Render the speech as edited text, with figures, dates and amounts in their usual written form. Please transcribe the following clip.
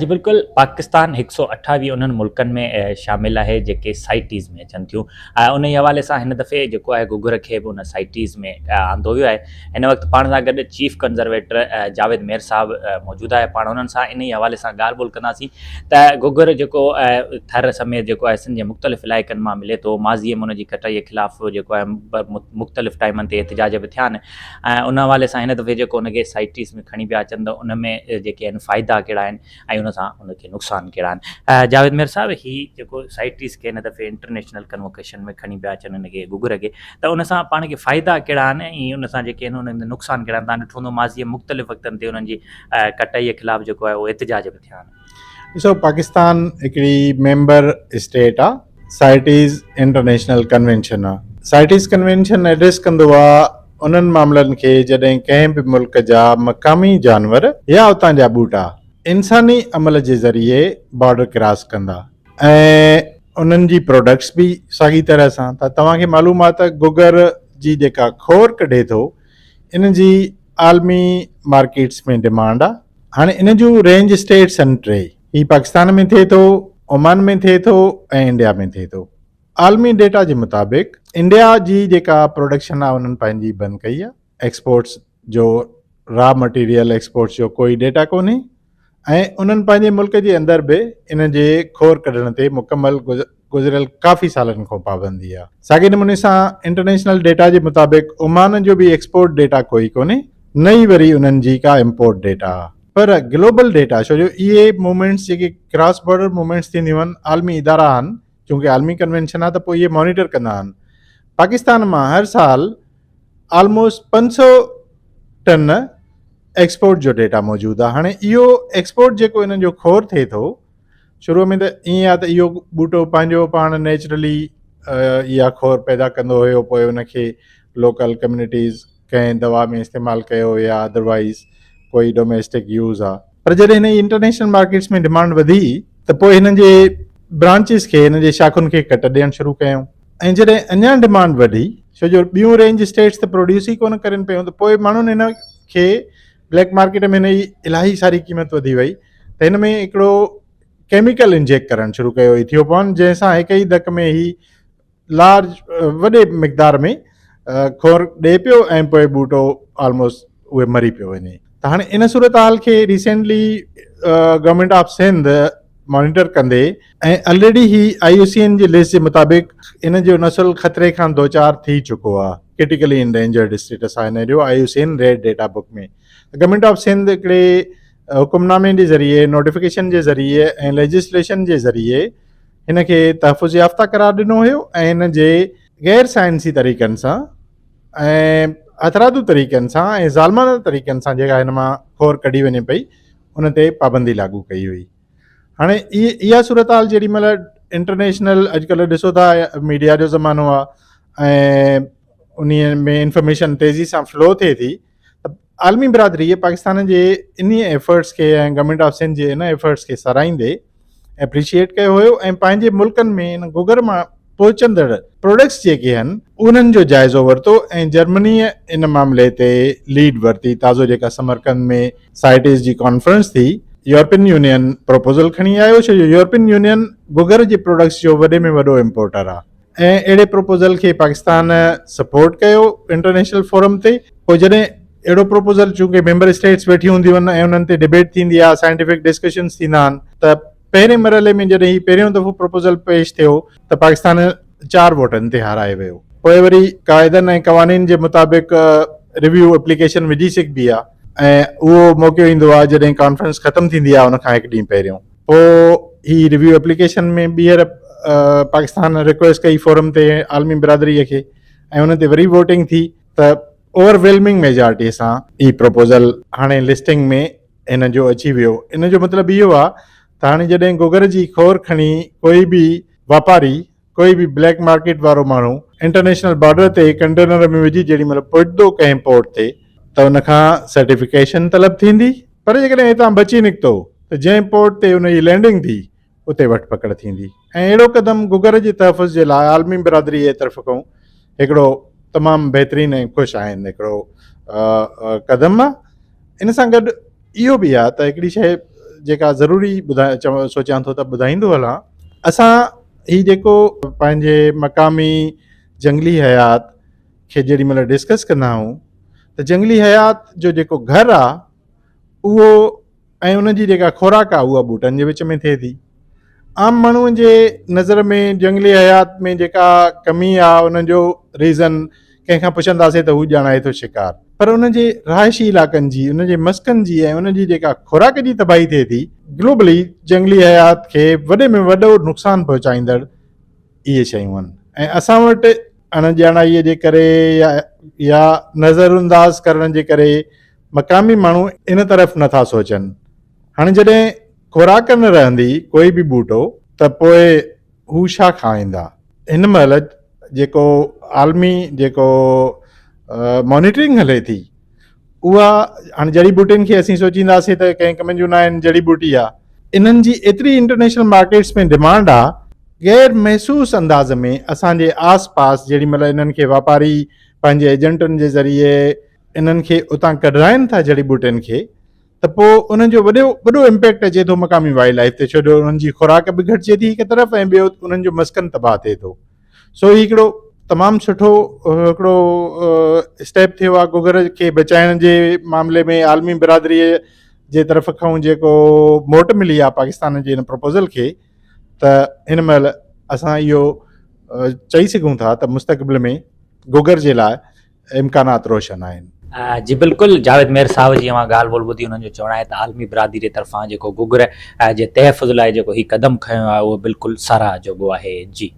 جي بلڪل پاڪستان هڪ سئو اٺاويهه انهن ملڪن ۾ شامل آهي جيڪي سائٽيز ۾ اچن ٿيون ۽ انهي حوالي سان هن دفعي جيڪو آهي گهگهر کي به ان سائٽيز ۾ آندو ويو آهي. هن وقت پاڻ سان گڏ چيف ڪنزرويٽر جاويد مير صاحب موجود آهي پاڻ انهن سان انهي حوالي سان ڳالهه ٻولهه ڪنداسين ته گهگهر جيڪو ٿر سميت جيڪو آهي سنڌ جي مختلف علائقن مان ملي ٿو ماضي ۾ ان جي ڪٽائي خلاف جيڪو آهي مختلف ٽائيمن تي احتجاج به ٿيا آهن ۽ ان حوالي سان هن دفعي جيڪو ان کي سائٽيز ۾ کڻي پيا اچن ته ان ۾ جيڪي آهن فائدا ڪهڙا آهن ۽ ان سان ان کي نقصان ڪهڙا آهن. جاويد مير صاحب هي جيڪو سائٽيز کي هن دفعي انٽرنيشنل ڪنووڪيشن ۾ کڻي پيا اچن ان کي گهگهر کي ته ان سان پاڻ کي فائدا ڪهڙا آهن ۽ ان سان جيڪي آهن انهن نقصان ڪهڙا آهن. تان ڏٺو هوندو ماضي ۾ مختلف وقتن تي انهن جي ڪٽائي خلاف جيڪو آهي اهو احتجاج به ٿيا آهن. ڏسو پاڪستان هڪڙي ميمبر اسٽيٽ آ سائٽيز انٽرنيشنل ڪنوينشن آ سائٽيز ڪنوينشن ايڊريس ڪندو آ انهن معاملن کي جڏهن ڪنهن به ملڪ جا مقامي جانور يا اتان جا ٻوٽا انساني عمل جي ذريعي بارڊر ڪراس ڪندا ۽ انهن جي پروڊڪٽس به ساڳي طرح سان ته توهان کي معلوم آ ته گگر جي جيڪا کور ڪڍي ٿو ان جي عالمي مارڪيٽس ۾ ڊمانڊ آ. هاڻي ان جون رينج اسٽيٽس آهن ٽي، هي پاڪستان ۾ ٿئي ٿو، عمان ۾ ٿئي ٿو ۽ انڊيا ۾ ٿئي ٿو. عالمي ڊيٽا جي مطابق انڊيا جي جيڪا پروڊڪشن آهي انهن پنهنجي بند ڪئي آهي، ايڪسپورٽس جو را مٽيريل ايڪسپورٽس جو ڪوئي ڊيٽا ڪونهي ۽ انهن پنهنجي ملڪ جي اندر به ان جي کور ڪڍڻ تي مڪمل گذريل ڪافي سالن کان پابندي آ. ساڳئي نموني سان انٽرنيشنل ڊيٽا جي مطابق عمان جو به ايڪسپورٽ ڊيٽا ڪوئي ڪونهي نه ئي وري انهن جي ڪا امپورٽ ڊيٽا آ. پر گلوبل ڊيٽا ڇو جو اهي موومينٽس جيڪي ڪراس بارڊر موومينٽس ٿينديون آهن عالمي ادارا آهن چونڪه عالمي ڪنوينشن آ ته پوء اهي مانيٽر ڪندا آهن. پاڪستان مان هر سال آلموسٽ 500 ٽن ايڪسپورٽ جو ڊيٽا موجود آ. هاڻي اهو ايڪسپورٽ جيڪو انهن جو کور ٿئي ٿو شروع ۾ ته ائين آ ته اهو ٻوٽو پنهنجو پاڻ نيچرلي اها کور پيدا ڪندو هيو پوء ان کي لوڪل ڪميونٽيز ڪنهن دوا ۾ استعمال ڪيو يا ادروائز ڪوئي ڊوميسٽڪ يوز آ پر جڏهن هن جي انٽرنيشنل مارڪيٽس ۾ ڊمانڊ وڌي ته پوء هنن جي برانچز کي هن جي شاخن کي ڪٽ ڏيڻ شروع ڪيائون ۽ جڏهن اڃا ڊمانڊ وڌي ڇو جو ٻيون رينج اسٽيٽس ته پروڊيوس ئي ڪونه ڪرين پيون ته پوء ماڻهن هن کي بليڪ مارڪيٽ ۾ هن جي الاهي ساري قيمت وڌي وئي ته هن ۾ هڪڙو ڪيميڪل انجيڪٽ ڪرڻ شروع ڪيو ايٿيوپون جنهن سان هڪ ئي ڌڪ ۾ هي لارج وڏي مقدار ۾ کور ڏئي پيو ۽ پوء ٻوٽو آلموسٽ اهي مري پيو وڃي ته هاڻي ان صورتحال کي recently government of Sindh monitor ڪندي ۽ الريڊي هي آء يو سي اين جي لسٽ جي مطابق ان جو نسل خطري کان دوچار ٿي چڪو آهي ڪرٽيڪلي انڊينجرڊ اسٽيٽس آهي هن جو I U C N red data book ۾ government of Sindh هڪڙي حڪمنامي جي ذريعي، نوٽيفڪيشن جي ذريعي ۽ ليجسليشن جي ذريعي هن کي تحفظ يافته قرار ڏنو هيو ۽ هن جي غير سائنسي طريقن سان ۽ هٿرادو طريقن سان ۽ ظالمانه طريقن سان جيڪا هن مان کور ڪڍي وڃي پئي ان تي پابندي لاڳو ڪئي هئي. هاڻي اها صورتحال جيڏي مهل انٽرنيشنل اڄڪلهه ڏسو ٿا ميڊيا جو زمانو آهي ۽ انهي ۾ انفارميشن تيزي سان فلو ٿئي ٿي ته عالمي برادريء پاڪستان جي انهي ايفرٽس کي ۽ گورنمينٽ آف سنڌ جي ان ايفرٽس کي ساراهيندي اپريشيئيٽ ڪيو هيو ۽ پنهنجي ملڪن ۾ ان گوگر مان پهچندڙ پروڊڪٽس جيڪي آهن انهن جو جائزو ورتو ۽ جرمنيء ان معاملي تي ليڊ ورتي. تازو جيڪا سمرقند ۾ سائٽيز جي ڪانفرنس ٿي، يورپين يونين پروپوزل کڻي آيو ڇو جو يورپين يونين گوگر جي پروڊڪٽس جو وڏي ۾ وڏو امپورٽر آهي. ۽ اهڙي پروپوزل کي پاڪستان سپورٽ ڪيو انٽرنيشنل فورم تي پوء جڏهن اهڙو پروپوزل چونڪه ميمبر اسٽيٽس ويٺيون هونديون آهن ۽ انهن تي ڊبيٽ ٿيندي آهي سائنٽيفڪ ڊسڪشنس ٿيندا آهن ته پهرين مرحلي ۾ جڏهن هي پهريون دفعو پروپوزل پيش ٿيو ته پاڪستان چار ووٽن تي هارائي ويو پوء وري قاعدن ۽ قوانين جي مطابق ريويو اپليڪيشن وجهي سگهبي آهي ۽ اهو موقعو ايندو آهي جڏهن ڪانفرنس ختم ٿيندي آهي ان کان هڪ ڏينهن پهريون پوء هي ريويو ايپليڪيشن ۾ ٻيهر پاڪستان رڪويسٽ ڪئي فورم تي عالمي برادري کي ۽ ان تي وري ووٽنگ ٿي ته اوور ويلمنگ ميجارٽي سان هي پروپوزل هاڻي لسٽنگ ۾ هن جو اچي ويو. ان جو مطلب اهو آهي ته هاڻي جڏهن گوگر جي خور کڻي ڪوئي به واپاري ڪوئي به بليڪ مارڪيٽ وارو ماڻهو انٽرنيشنل بارڊر تي ڪنٽينر ۾ وجهي جيڏي مهل پهچندو ڪنهن پورٽ تي ته ان کان سرٽيفڪيشن طلب ٿيندي. پر جيڪڏهن هتان بچي نڪتو ته جنهن پورٽ تي ان جي لينڊنگ ٿي اتي وٺ پڪڙ ٿيندي ۽ اهڙو قدم گگر جي تحفظ جي لاء عالمي برادري جي طرف کان هڪڙو تمام بهترين ۽ خوش آئند هڪڙو قدم آهي. ان سان گڏ اهو به آهي ته هڪڙي شيء جيڪا ضروري ٻڌائي سوچيان ٿو ته ٻڌائيندو هلان. اسان هي جيڪو پنهنجي مقامي جنگلي حيات کي جيڏي مهل ڊسڪس ڪندا آهيون ته جنگلي حيات جو جيڪو گهر آهي اهو ۽ ان جي جيڪا خوراڪ آهي اها ٻوٽن جي وچ ۾ ٿئي ٿي. عام ماڻهوء جي نظر ۾ جنگلي حيات ۾ جيڪا ڪمي آهي ان جو ريزن ڪنهن کان پڇنداسين ته هو ڄاڻائي ٿو شڪار. پر ان جي رهائشي علائقن جي، ان جي مسڪن جي ۽ ان جي جيڪا خوراڪ جي تباهي ٿئي ٿي، گلوبلي جنگلي حيات کي وڏي ۾ وڏو نقصان پهچائيندڙ اهي شيون آهن ۽ اسان وٽ اڻ ڄاڻائيء جي ڪري يا يا نظرانداز ڪرڻ جي ڪري مقامي ماڻهو ان طرف نه ٿا سوچن. هاڻي جڏهن خوراڪ نه رهندي ڪوئي به ٻوٽو ته پوء هو ڇا کائيندا؟ هن مهل جيڪو عالمي جيڪو مانيٽرنگ هلي ٿي اها هاڻي جڙي ٻوٽين کي اسين سوچينداسين ته ڪنهن ڪم جون ناهن جڙي ٻوٽي آ انهن جي ايتري انٽرنيشنل مارڪيٽس ۾ ڊمانڊ آ غير محسوس انداز ۾ اسان جي آس پاس جيڏي مهل انهن کي واپاري پنهنجي ايجنٽن جي ذريعي انهن کي اتان ڪڍرائن ٿا جڙي ٻوٽين کي ته پوء انهن جو وڏو وڏو امپيڪٽ اچي ٿو مقامي وائلڊ لائف تي ڇو جو انهن جي خوراڪ به گهٽجي ٿي هڪ طرف ۽ ٻيو انهن جو مسڪن تباهه ٿئي ٿو سو هي هڪڙو تمام سٺو هڪڙو اسٽيپ ٿيو آهي گوگر کي بچائڻ جي معاملي ۾ عالمي برادري جي طرف کان جيڪو موٽ ملي آهي پاڪستان جي هن پروپوزل کي ته هن مهل اسان اهو چئي سگهون ٿا ته مستقبل ۾ گوگر جي لاء امڪانات روشن آهن. جي بلڪل جاويد مير صاحب جي اوهان ڳالهه ٻولهه ٻڌي انهن جو چوڻ آهي ته عالمي برادري طرفان جيڪو گوگر جي تحفظ لاء جيڪو هي قدم کنيو آهي اهو بلڪل ساراهه جوڳو آهي جي.